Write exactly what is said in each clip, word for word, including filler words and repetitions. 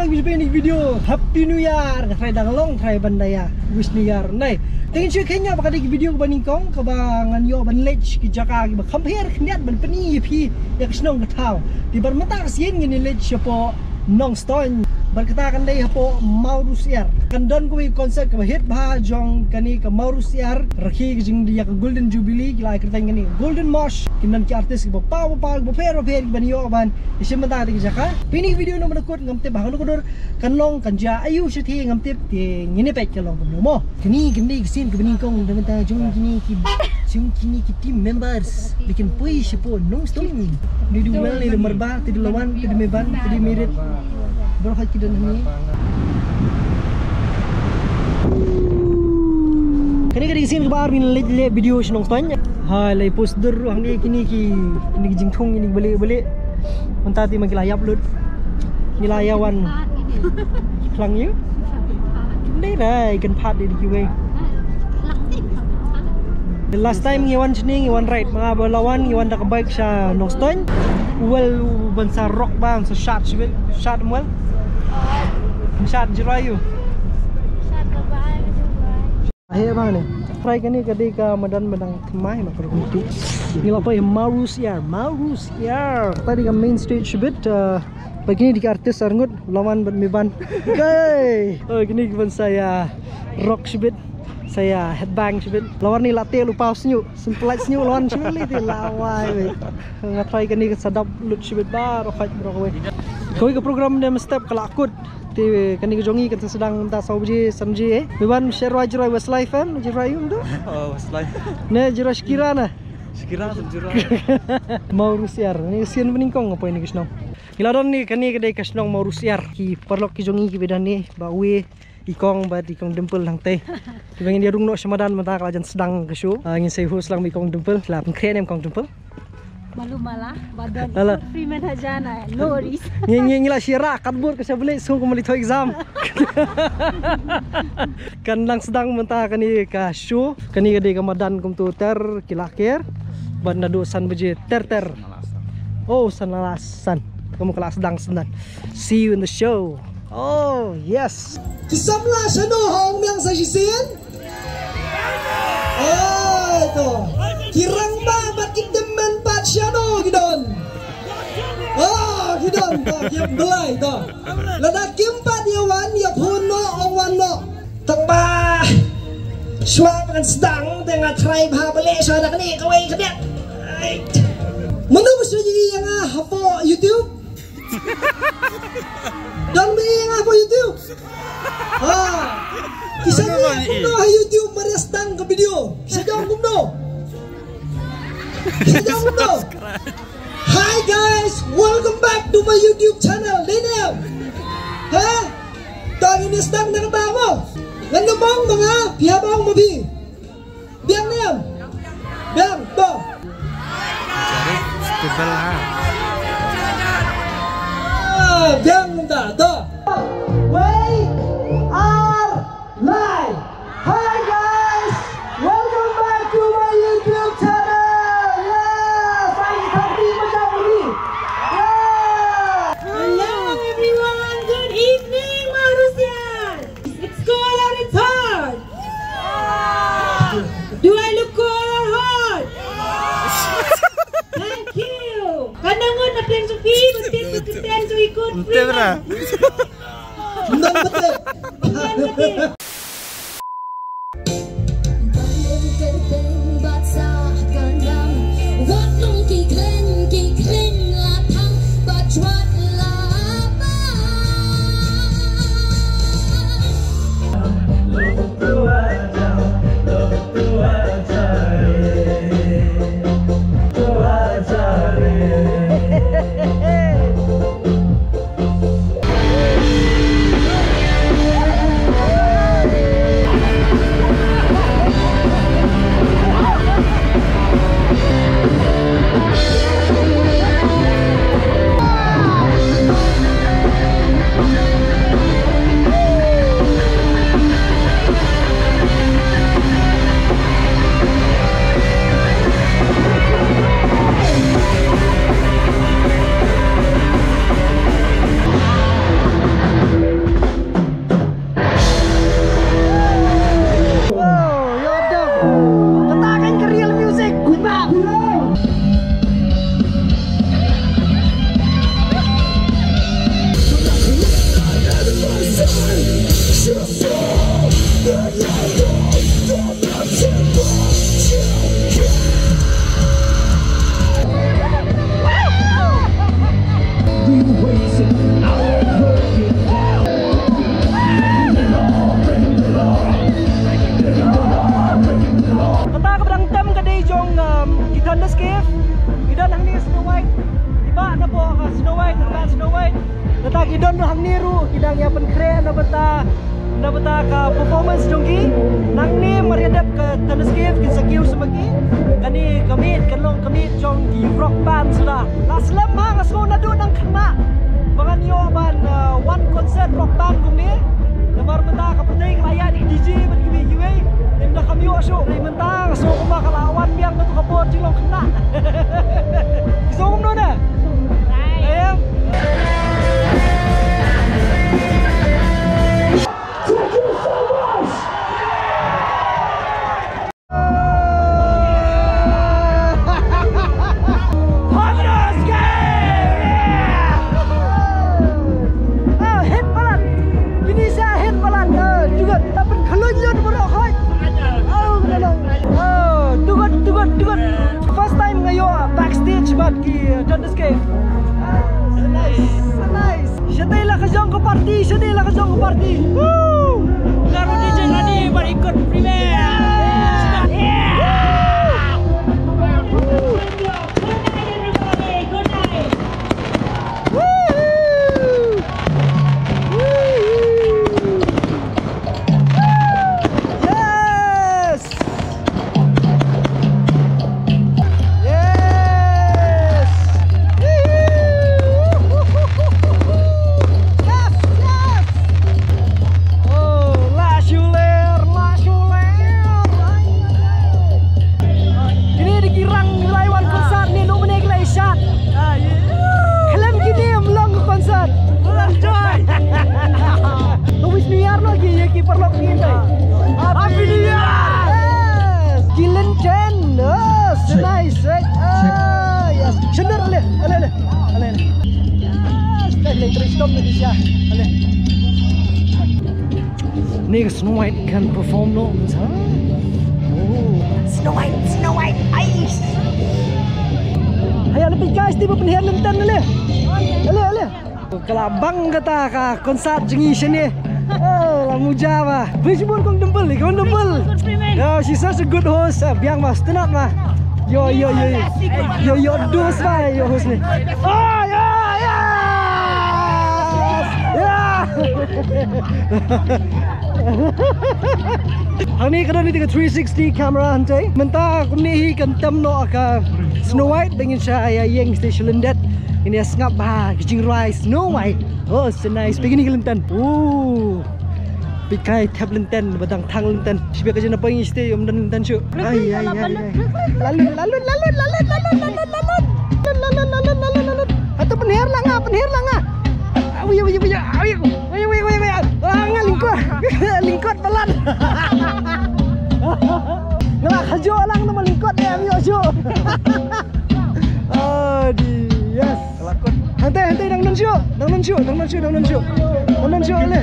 Wis bini video Happy New Year. Nga trai dang long trai ban da ïa wish New Year nai. Te ngin shu kheiñ ïa ba ka dei ki video kaba nyngkong kaba ngan ïoh ban leit ki jaka kiba kham pher khyndiat ban pyni ïa phi ïa ka shnong ka thaw. Te bad mynta ka sien ngin ïa leit shapoh Nongstoiñ bad kata kan dei hapoh Mawrusiar. Kan don kawei ka concert kaba hit bha jong kane ka Mawrusiar, rakhe ka jingdih ïa ka Golden Jubilee, ki la ai kyrteng kane Golden Mosh. Kin don ki artist kiba paw ba paw kiba pher ba pher kiban ïoh ban ïa shim bynta kata ka jaka. Pini ki video na mynta kut ngam tip ba ha kano ka dur kan long kan jia aïu shathie ngam tip, te ngin ïa peit ka long kumno mo. Kine kine ki sien kaba nyngkong da mynta jong kine ki, jong kine ki team members ba kin poi shapoh Nongstoiñ. Ni dei u Mel, ni dei u Marba, te dei u Lawan, te dei u Meban, te dei u Mirit. Baroh ki don hangne. Kane ka dei ka sien kaba ar ba ngin leit leh video sha Nongstoiñ. Hai, la post dur ruh hangne kine ki, kine ki jingthung, kine ki balieh balieh. Mynta te ma ki la ïap lut. Ngi la ïa wan. Khlang ïa u? Dei rai kan phat dei kiwei. The last time ngi wan shane ngi wan ride, ma nga bad u Lawan ngi wan da ka bike sha Nongstoiñ. Well, u ban sa rok bam sa shad shibit, shad mwel. Shad jirai ïa u. He bang ne. Trai kane ka dei ka madan madan thymmai ma ka ruh kumtu. Ngi la poi Mawrusiar, Mawrusiar. Kata dei ka main stage shibit, uh, bad kine dei ki artist arngut, Lawan bad Meban. Hey! Oh, kine ki ban sa ïa rock shibit. Sa ïa headbang shibit. Lawan ni la te lu paw sñiuh. Sempelait sñiuh Lawan shibit li te la wai wei. Nga trai kane ka sa dap lut shibit baroh khoit baroh kawei. Kawei ka program ne mynstep ka la kut. Te kane ka jong ngi kan sa sdang mynta saw baje, san baje, eh. Meban sha rwai jirai Westlife em, jirai um tu. Oh, Westlife. Ne jirai Shakira na. Shakira tu jirai. Mawrusiar. Ni sien ba nyngkong nga poi ni ka shnong. Ngi la don ni kane ka dei ka shnong Mawrusiar. Ki paralok ki jong ngi kiba don ni ba uwei i kong bad i kong Dimple hangtei. Kiba ngin ïa rung noh sha madan mynta ka la jan sdang ka show. Ah, ngin sa ïa host lang bad i kong Dimple. La pynkhreh ne em kong Dimple? Malu mala, ba don. Ala. Free man hajan, no worries. Ngi, ngi, ngi la shira, katbut ka sha blik, sung kumali thoh exam. Kan nang sdang mynta kane ka show, kane ka dei ka madan kumtu ter, ki la ker. Bad naduh san baje ter ter. Oh, san la san. Kamu ka la sdang sdang. See you in the show. Oh, yes. Ki samla shano ha ong miang sa shisien? Ai to. Ki rangbah bad ki tymmen pat shano ki don. Oh, ki don to, ki ap belai to. Lada kim pat ïa wan ïa phone noh ong wan noh. Tang ba shuwa ba kan sdang te nga trai bha ba leh shuwa da kane kawei ka biang. Ai. Mano ba shu ïa nga hapoh YouTube? Don me nga ha YouTube. Ha. Ki sa me kumno ha YouTube mar ïa sdang ka video. Ki sa jong kumno. Ki sa jong kumno. Hi guys, welcome back to my YouTube channel. Dei ne em? Ha? Tang ini sdang na kata mo. Ngan da mong ma nga, phi ha mong ma phi. Biang ne em? Biang, to. Jari, stable ha. Ah, biang ta, to. Wei, ar, lai. Hi guys, welcome back to my YouTube channel. Yes, I'm Sakti Pajapuri. Yeah. Hello everyone, good evening, Mawrusiar. It's cold or it's hot? Do I look cold or hot? Thank you. Kan ngut na peng supi, betin betin suikut. Ente bra. Nang betin. Nang betin. Kata kaba dang tem ka dei jong, um, ki Thunderscape. Ki don hangne Snow White. Ki ba na po ka Snow White, na ba Snow White. Kata ki don hangne ruh ki dang ïa pynkhreh na bynta na bynta ka performance jong ki. Nangne mar ïa dep ka Thunderscape kin sa kiew sa ma ki. Kane ka miet kan long ka miet jong ki rock band suda. La slem ha nga sngew naduh nang khynnah ba ngan ïoh ban, uh, wan concert rock band kumne. Namar mynta ka pyrthei ka la ïaid ki D J bad kiwei kiwei. Te mynta kam ïoh shuh. Te mynta nga sngew kumba ka la wan biang kato ka por jinglong khynnah. Ki sngew kumno ne? Em? Ah, hit palat. Kine sa hit palat. Ah, too good. Tapen khlun lut baroh hoi. Oh, kena long. Oh, too good, too good, too good. First time nga ïoh backstage bad ki, uh, Thunderscape. Ah, so nice, so nice. Shatei la ka jong ka party, shatei la ka jong ka party. Woo! Ka Rodi Jen Rodi bad ikut Primer. Yeah! Woo! Woo! Yes! Yes! Yes, yes! Oh, la shuler, la shuler. Kine dei ki rang ngi la wan konsert ne, no mane ki la shad. Khlem kine ym long ka konsert. Full of joy. To wish New Year lo ki, ïa ki paralok ngi tai. Happy New Year. Yes. Ki lynten. Oh, so nice, right? Ah, yes. Shunder, ale, ale, ale. Ale, ale. Yes. Kai leng terus stop ni dia. Ale. Ni ka Snow White kan perform no. Oh. Snow White, Snow White. Ais. Hai, ale pi guys, tiba pynhiar lynten ale. Ale, ale. Ka la bang kata ka konsert jong ngi shane. Oh, la muja ba. Phi shibun kong Dimples, kong Dimples. Yo, she's such a good host. Ah, biang ba, stunat ba. Yo, yo, yo. Yo, yo, dos ba, yo, host ne. Oh, yo, yo. Yo. Hangne ka don ïa ka three sixty camera hangtei. Mynta kumne hi kan tem noh ka Snow White, ba ngin sa ïa ïeng sha lyndet. Ngin ïa sngap bha ki jingrwai Snow White. Oh, so nice. Phi kine ki lynten. Oh. Phi kai thep lynten, ba dang thang lynten. Shibit ka jingpang ïa shatei ym don lynten shuh. Ai, ai, ai, ai. Lalut, lalut, lalut. Lalut, lalut, lalut. Hato pynhiar lang ah, pynhiar lang ah. Awi, awi, awi, awi. Awi, awi, awi, awi. Ah, nga lyngkot. Lyngkot palat. Nga la khajuh lang namar lyngkot ïa, awi, awi. Adi, yes. Hangtei, hangtei, dang don shuh, dang don shuh, dang don shuh, dang don shuh. Dang don shuh le.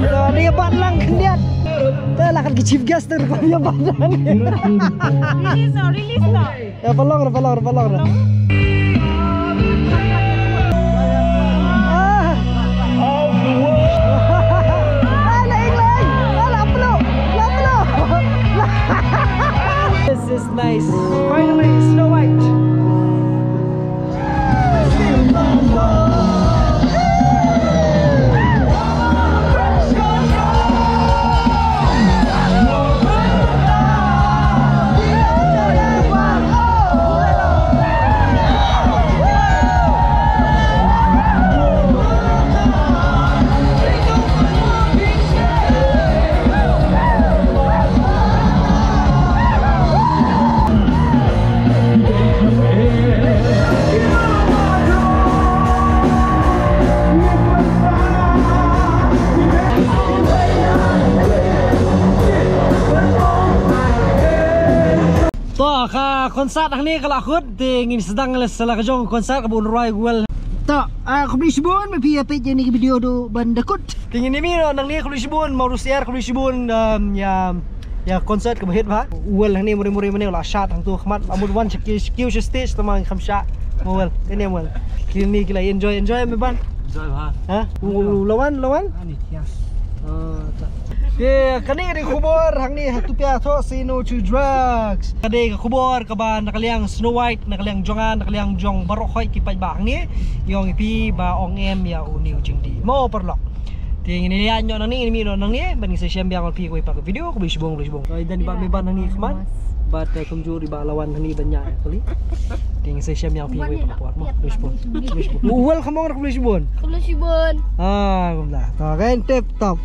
Ïa, ïa bat lang khyndiat. Te la kat ki chief guest te rukom ïa bat lang. Release no, release no. Ïa, ba long, ba long, ba long. Ah. Ah, la ing, la ing. Ah, la plo, la plo. This is nice. Finally, Snow White. To, ka konsert hangne ka la kut, te ngin sdang le sa la ka jong konsert kaba un rwai gu wel. To. Ah, khublei shibun ba phi ïa peit ïa kane ka video haduh ban da kut. Te ngin ïa mih noh nangne, khublei shibun, ma u Rusiar, khublei shibun, um, ïa, ïa concert kaba hit bha. U Wel hangne mure mure mane u la shad hangto khmat, la mut wan sha kiew, sha kiew sha stage tang ma ngim shah. Ma u Wel, te ne ma u Wel. Kine ki la enjoy, enjoy me ban. Enjoy bha. Ha? U, u Lawan, Lawan? Ani thias. Ah, ta. Te kane ka dei ka khubor hangne ha Tupia Thoh Say No to Drugs. Ka dei ka khubor kaba na ka liang Snow White, na ka liang jong nga, na ka liang jong baroh khoit ki paidbah hangne. Ïong ïa phi ba ong em ïa une u jingdih. Mo paralok. Te ngin ïa ïaid noh nangne, ngin ïa mih noh nangne, ban ngin sa ïashem biang bad phi ha kawei pat ka video, khublei shibun, khublei shibun. Ïa i Dan i Bah Meban hangne khmat, bad, eh, kumjuh i Bah Lawan hangne ban ïaid kali. Te ngin sa ïashem biang bad phi ha kawei pat ka por mo. Khublei shibun. Khublei shibun. U Wel kham ong khublei shibun. Khublei shibun. Ah, kumta. To kan tip top.